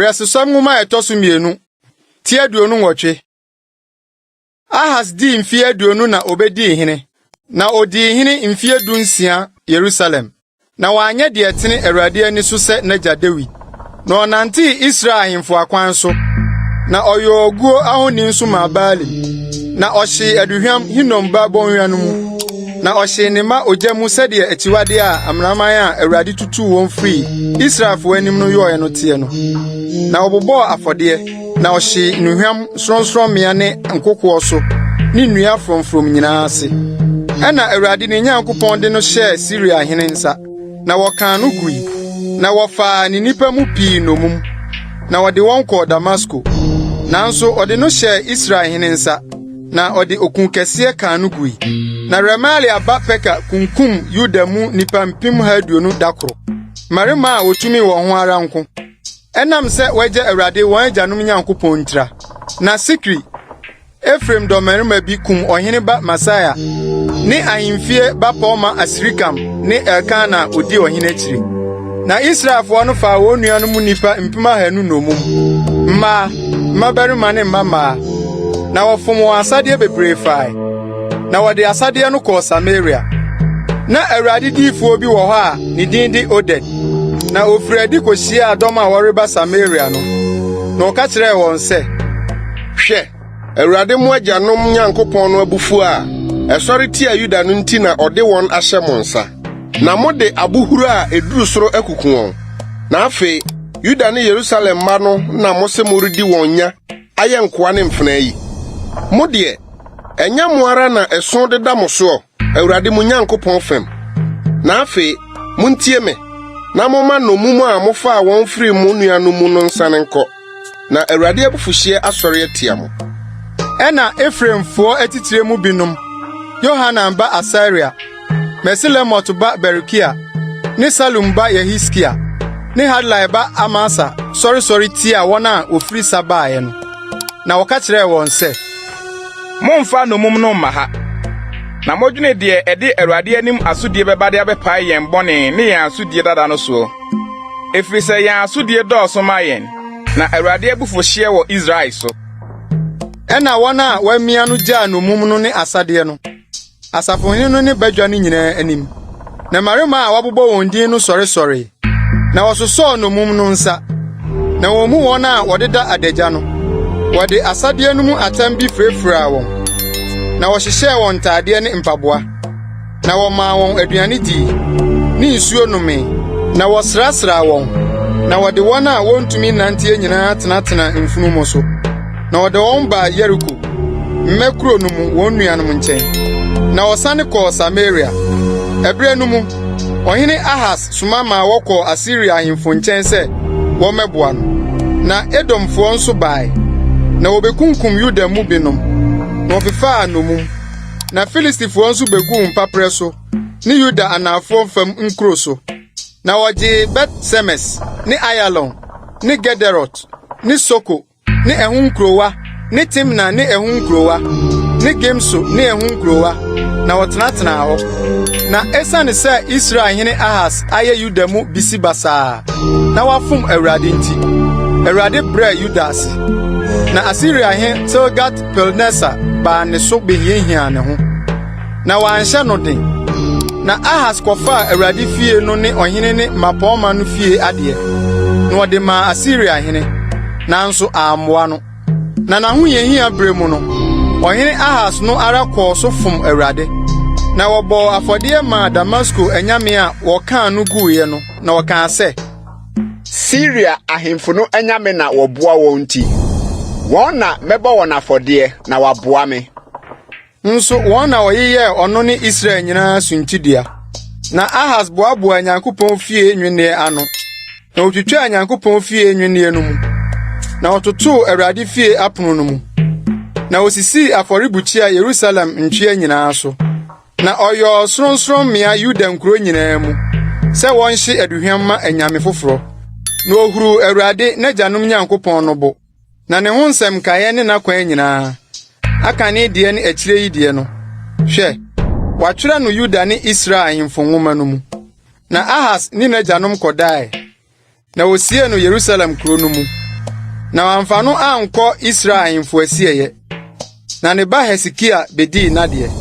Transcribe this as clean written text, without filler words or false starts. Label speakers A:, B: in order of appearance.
A: Berɛsosɛm Nwoma a ɛtɔ so mmienu, ti 28. Ahas dii mfe 20 na obedii hene, na odii hene mfe 16 Yerusalem. Na wanyɛ deɛ ɛtene Awurade ani so sɛ n'agya Dawid. Na ɔnantee Israel ahemfo akwan so, na ɔyɔɔ oguo ahoni nso maa Baalim. Na ɔhyee aduhwam Hinom ba bɔnhwa no mu, na ɔhyee ne mma ogya mu sɛdeɛ akyiwadeɛ a amanaman a Awurade tutuu wɔn firii Israelfoɔ anim no yɔeɛ no teɛ no. Na ɔbobɔɔ afɔdeɛ, Na ɔhyee nnuhwam sorɔnsorɔmmea ne nkokoɔ so ne nnua frɔmfrɔm nyinaa ase. Ɛnna Awurade ne Nyankopɔn de no hyɛɛ Siria hene nsa, na wɔkaa no gui, na wɔfaa ne nnipa mu pii nnommum, na wɔde wɔn kɔɔ Damasko. Nanso ɔde no hyɛɛ Israel hene nsa, na ɔde okunkɛseɛ kaa no gui. Na Remalia ba Peka kunkum Yuda mu nnipa 120,000 da koro, mmarima a wotumi wɔn ho ara nko. Ɛnam sɛ wɔagya Awurade wɔn agyanom Nyankopɔn ntira. Na Sikri, Efraim dɔmmarima bi kum ɔhene ba Maaseia ne ahemfie bapɔmma Asrikam ne Elkana a odi ɔhene akyiri. Na Israelfoɔ no faa wɔn nuanom mu nnipa 200,000 nnommum, mmaa, mmabarima ne mmammaa, na wɔfom wɔn asadeɛ bebree fae. Na wɔde asadeɛ no kɔɔ Samaria. Na Awurade diyifoɔ bi wɔ hɔ a ne din de Oded. Na ofirii adi kohyiaa dɔm a wɔreba Samaria no, na ɔka kyerɛɛ wɔn sɛ,
B: Hwɛ, Awurade mo agyanom Nyankopɔn no abufuw a ɛsɔre tia Yuda no nti na ɔde wɔn ahyɛ mo nsa, na mode abohuru a eduru soro akuku wɔn. Na afei, Yuda ne Yerusalem mma no na mose moredi wɔn nya ayɛ nkoa ne mfenaa yi? Mo deɛ, ɛnyɛ mo ara na ɛso deda mo soɔ? Awurade mo Nyankopɔn fam. Na afei, muntie me, na momma nnommum a mofaa wɔn firii mo nuanom mu no nsan nkɔ, na Awurade abufuhyeɛ asɔre atia mo.
A: Ɛnna Efraimfoɔ atitire mu binom, Yohanan ba Asaria, Mesilemot ba Berekia, ne Salum ba Yehiskia, ne Hadlai ba Amasa sɔresɔre tiaa wɔn a wɔfiri sa baeɛ no, na wɔka kyerɛɛ wɔn sɛ,
C: Mommfa nnommum no mma ha, na modwene deɛ ɛde Awurade anim asodie bɛba de abɛpae yɛn bɔne ne yɛn asodie dada no soɔ, ɛfiri sɛ yɛn asodie dɔɔso ma yɛn, na Awurade abufuhyeɛ wɔ Israel so.
A: Ɛnna wɔn a wɔamia no gyaa nnommum no ne asadeɛ no. asafohene no ne badwa no nyinaa anim. Na mmarima a wɔabobɔ wɔn din no sɔresɔree, na wɔsosɔɔ nnommum no nsa. Na wɔn mu wɔn a wɔdeda adagya no, wɔde asadeɛ no mu atam bi furafuraa wɔn, na wɔhyehyɛɛ wɔn ntadeɛ ne mpaboa, na wɔmaa wɔn aduane dii, ne nsuo nomee, na wɔsrasraa wɔn, na wɔde wɔn a wɔntumi nnanteɛ nyinaa tenatenaa mfunumu so, na wɔde wɔn baa Yeriko. Mmɛ kuro no mu wɔn nuanom nkyɛn. Na wɔsane kɔɔ Samaria. Ɛberɛ no mu, ɔhene Ahas soma maa wɔkɔɔ Asiria ahemfo nkyɛn sɛ wɔmmɛboa no. Na Edomfoɔ nso bae, na wɔbɛkunkum Yuda mu binom, na wɔfefaa nnommum. Na Filistifoɔ nso bɛguu mpaperɛ so ne Yuda anafoɔ fam nkuro so. Na wɔgyee Bet-Semes ne Ayalon ne Gederot ne Soko ne ɛho nkurowa, ne Timna ne ɛho nkurowa, ne Gimso ne ɛho nkurowa, na wɔtenatenaa hɔ. Na esiane sɛ Israel hene Ahas ayɛ Yuda mu bisibasaa na wafom Awurade nti, Awurade brɛɛ Yuda ase. Na Asiria hene Tilgat-Pilneser baa ne so behiahiaa ne ho, na wanhyɛ no den. Na Ahas kɔfaa Awurade fie no ne ɔhene ne mmapɔmma no fie adeɛ, na ɔde maa Asiria hene. nanso ammoa no. Na n'ahohiahia bere mu no, ɔhene Ahas no ara kɔɔ so fom Awurade. Na wɔbɔɔ afɔdeɛ maa Damasko anyame a wɔkaa no guiɛ no, na wɔkaa sɛ,
D: Siria ahemfo no anyame na wɔboa wɔn nti, wɔn na mɛbɔ wɔn afɔdeɛ na wɔaboa me.
A: Nso wɔn na wɔyeyɛɛ ɔno ne Israel nyinaa suntidua. Na Ahas boaboaa Nyankopɔn fie nnwinneɛ ano, na otwitwaa Nyankopɔn fie nnwinneɛ no mu, na ɔtotoo Awurade fie apono no mu. Na osisii afɔrebukyia Yerusalem ntwea nyinaa so, na ɔyɔɔ sorɔnsorɔmmea Yuda nkuro nyinaa mu, sɛ wɔnhye aduhwam ma anyame foforɔ. Na ohuruu Awurade, n'agyanom Nyankopɔn no bo. Na ne ho nsɛm nkaeɛ ne n'akwan nyinaa, akane deɛ ne akyire yi deɛ no, hwɛ, wɔatwerɛ no Yuda ne Israel ahemfo nwoma no mu. Na Ahas ne n'agyanom kɔdae, na wosiee no Yerusalem kuro no mu. Na wɔamfa no ankɔ Israel ahemfo asieeɛ. Na ne ba Hesekia bedii n'adeɛ.